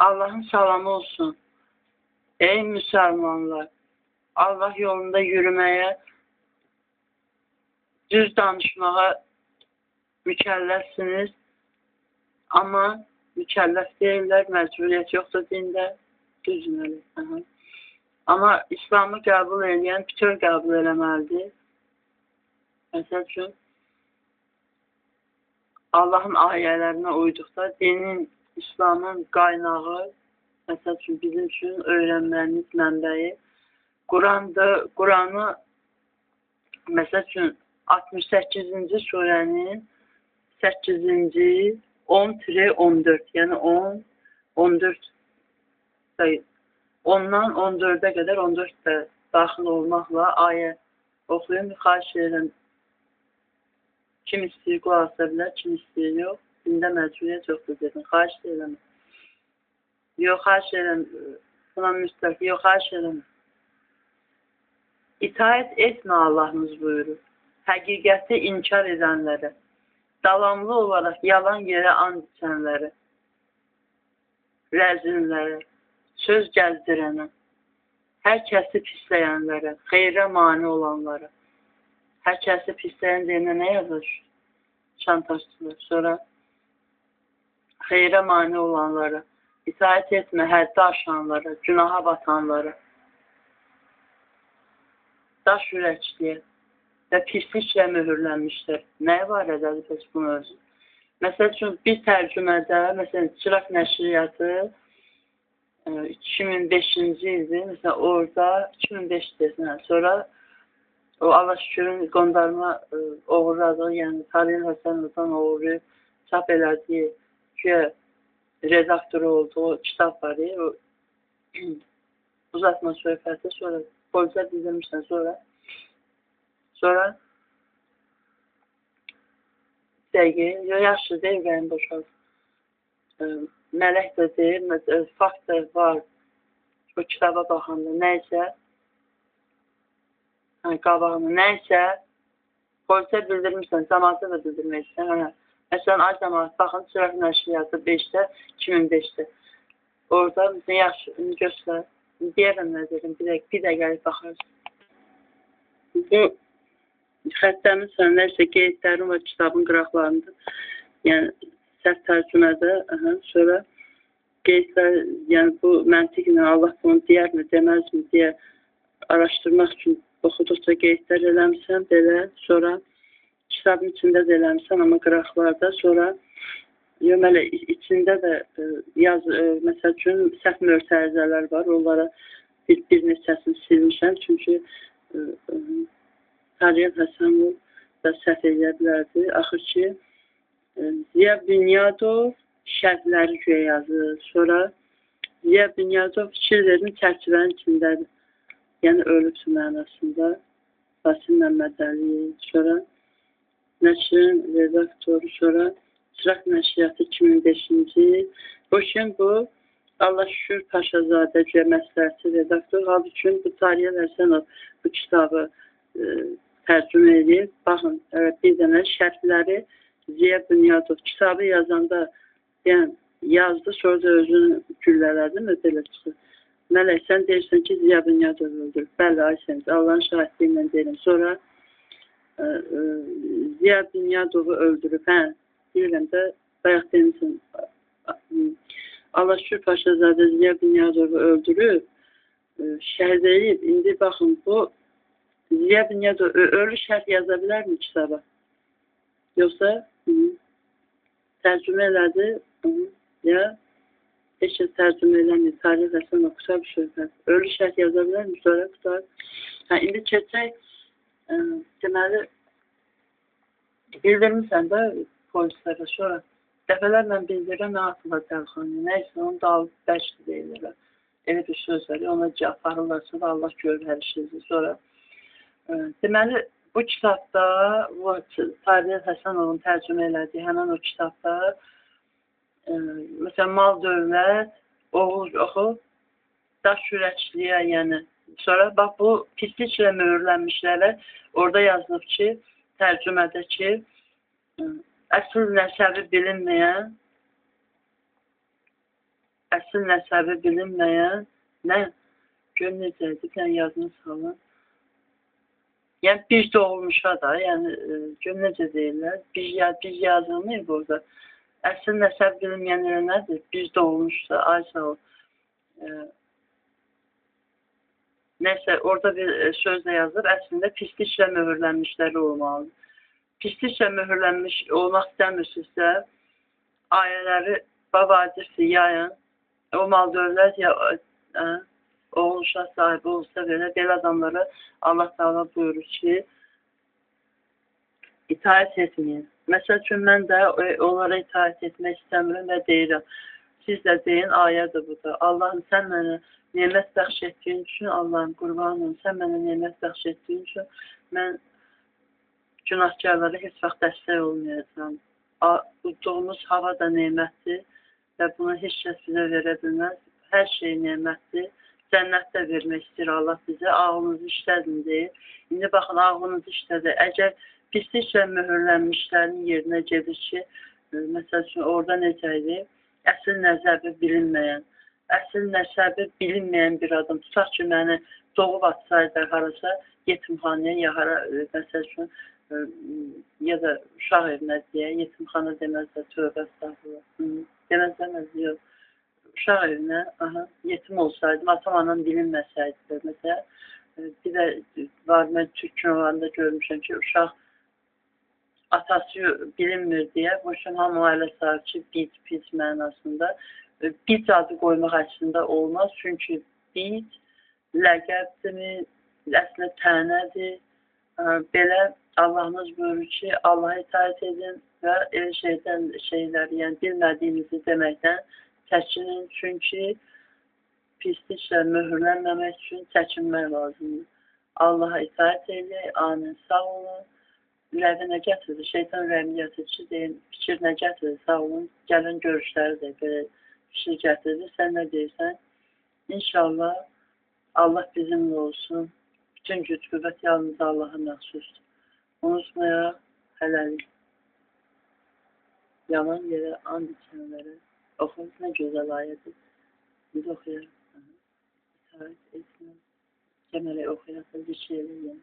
Allahın salamı olsun. Ey müsəlmanlar, Allah yolunda yürüməyə, düz danışmağa mükəlləfsiniz. Amma mükəlləf deyirlər, məcburiyyət yoxdur dində. Düzdür elə. Amma İslamı qəbul eləyən bütöv qəbul eləməlidir. Məsəl üçün, Allahın ayələrinə uyduqda dinin, İslamın qaynağı, məsəl üçün, bizim üçün öyrənməyimiz mənbəyi Qurandır. Quranı, məsəl üçün, 68-ci surənin 8-ci 10-14, yəni 10, 14 sayı. 10-dan 14-ə qədər 14 də daxil olmaqla ayə oxuyun. Xahiş edirəm, kim istəyir qulaq asa bilər, kim istəyir yox. Dində məcburiyyət yoxdur dedim. Xahiş edirəm. Yox, xahiş edirəm. Buna müstəq. Yox, xahiş edirəm. İtaət etmə Allahımız buyurur. Həqiqəti inkar edənlərə, davamlı olaraq yalan yerə and içənlərə, rəzinlərə, söz gəzdirənə, hər kəsi pisləyənlərə, xeyrə mane olanlara. Hər kəsi pisləyən deyənə nə yazır? Şantajçılar. Sonra xeyrə mane olanlara, itaət etmə həddi aşanlara, günaha batanlara, daş ürəkliyə və pisliklə möhürlənmişlər. Nəyə barədədir bəs bu mövzu? Məsəl üçün, bir tərcümədə, məsələn, Çıraq nəşriyyatı 2005-ci ildir, məsələn, orada 2005 desin, sonra o Allah şükürün qondarma oğurladığı, yəni Tariyel Həsənovdan oğurlayıb çap elədiyi, güya redaktoru olduğu kitab var, o uzatma söhbəti, sonra polisə bildirmişsən, sonra dəqiq, yaxşı deyil, ürəyim boşaldı. Mələk də deyir, fakt da var o kitaba baxanda, nəysə, qabağına, nəysə, polisə bildirmişsən, cəmaata da bildirmək istəyirsən. Məsələn, ay cəmaat, baxın, Çıraq nəşriyyatı 5-də, 2005-də. Orada, məsələn, yaxşı, göstər, deyərəm nə deyirəm, bir dəqiqəlik baxarsın. Bu, xəttəmirsən, nəsə qeydlərim var kitabın qıraqlarında. Yəni, səhv tərcümədə, sonra qeydlər, yəni bu məntiqlə Allah bunu deyərmi, deməzmi deyə araşdırmaq üçün oxuduqca qeydlər eləmişəm, belə, sonra kitabın içində də eləmişəm, amma qıraqlarda, sonra deməli, içində də yaz, məsəl üçün, səhv mötərizələr var, onlara bir neçəsini silmişəm, çünki Tariyel Həsənov da səhv eləyə bilərdi. Axır ki, Ziya Bünyadov şərhləri güya yazır. Sonra Ziya Bünyadov fikir verin çərçivənin içindədir. Yəni, ölübsün mənasında. Rasim Məmmədəliyev. Sonra nəşrin redaktoru. Sonra Çıraq nəşriyyatı 2005-ci il. Bu üçün bu Allah şükür Paşazadə güya məsləhətçi redaktor. Halbuki bu Tariyel Həsənov bu kitabı tərcümə edib. Baxın, evet, bir dənə şərhləri Ziya Bünyadov kitabı yazanda, yəni yazdı, sonra da özünü güllələdi mi, belə çıxır. Mələk, sən deyirsən ki, Ziya Bünyadov öldürüb. Bəli, ay sən, Allahın şahidliyi ilə deyirəm. Sonra Ziya Bünyadovu öldürüb. Hə, deyirəm də, bayaq demişsin, Allah şükür Paşazadə Ziya Bünyadovu öldürüb, şəhid eləyib. İndi baxın, bu Ziya Bünyadov ölü şərh yaza bilərmi kitaba? Yoxsa tərcümə elədi, ya heç kəs tərcümə eləmir, Tariyel Həsənov qutar bir söhbət. Ölü şərh yaza bilərmi? Sonra qutar. Hə, indi keçək, deməli, bildirmişsən də polislərə, sonra dəfələrlə bildirən nə atırlar dəlxanaya, nəysə, onu da alıb bərkdir deyirlər. Elə bir söz var, ona aparırlarsa da Allah görür hər işinizi. Sonra, deməli, bu kitabda, bu Tariyel Həsənovun tərcümə elədiyi həmən o kitabda, məsələn, mal dövlət, oğul oxu, daş ürəkliyə, yəni, sonra bax, bu pisliklə möhürlənmişlərə orada yazılıb ki, tərcümədə ki, əsl nəsəbi bilinməyən Əsl nəsəbi bilinməyən nə? Gör necə idi, bir dənə yadını salın. Yəni, bir doğulmuşa da, yəni, gör necə deyirlər, bir yazılmıyor burada. Əsl nəsəb bilinməyən elə nədir? Bir doğulmuşsa, ay sağ ol. Nəysə, orada bir söz də yazılır, əslində pisliklə möhürlənmişləri olmalıdır. Pisliklə möhürlənmiş olmaq istəmirsinizsə, ayələri vacibdir, yayın. O mal dövlət ya oğul uşaq sahibi olsa belə, belə adamlara Allah Teala buyurur ki, itaət etməyin. Məsəl üçün, mən də onlara itaət etmək istəmirəm və deyirəm. Siz də deyin, ayədir bu da. Allahım, sən mənə nemət bəxş etdiyin üçün, Allahım, qurbanım, sən mənə nemət bəxş etdiyin üçün mən günahkarlara heç vaxt dəstək olmayacağam. Udduğumuz hava da nemətdir və bunu heç kəs bizə verə bilməz. Hər şey nemətdir. Cənnət də vermək istəyir Allah bizə. Ağlınızı işlədin deyir. İndi baxın, ağlınızı işlədi. Əgər pisliklə möhürlənmişlərin yerinə gedir ki, məsəl üçün, orada necə idi? Əsl nəsəbi bilinməyən. Əsl nəsəbi bilinməyən bir adam. Tutaq ki, məni doğub atsaydılar harasa, yetimxanaya ya hara, məsəl üçün, ya da uşaq evinə deyə, yetimxana deməzlər, tövbə estağfurullah. Deməzlər, yox. Uşaq evinə, aha, yetim olsaydım, atam anam bilinməsəydi, məsələn, bir də var, mən türk kinolarında görmüşəm ki, uşaq atası bilinmir deyə, bu üçün hamı ailə sahib ki, bit, pis mənasında. Bit adı qoymaq əslində olmaz, çünki bit ləqəbdirmi, əslində tənədir. Belə Allahımız buyurur ki, Allaha itaət edin və elə şeydən, şeyləri, yəni bilmədiyinizi deməkdən çəkinin, çünki pisliklə möhürlənməmək üçün çəkinmək lazımdır. Allaha itaət edək, amin, sağ olun. Ürəyi nə gətirdi? Şeytan ürəyini gətirdi ki, deyim, fikir nə gətirdi? Sağ olun, gəlin görüşləri də belə fikir gətirdi. Sən nə deyirsən? İnşallah Allah bizimlə olsun. Bütün güc, qüvvət yalnız Allaha məxsusdur. Unutmayaq, hələlik. Yalan yerə and içənlərə oxuyun, nə gözəl ayədir. Biz oxuyarıq. İtaət etmə. Gəmərək oxuyaraq, zikr eləyin.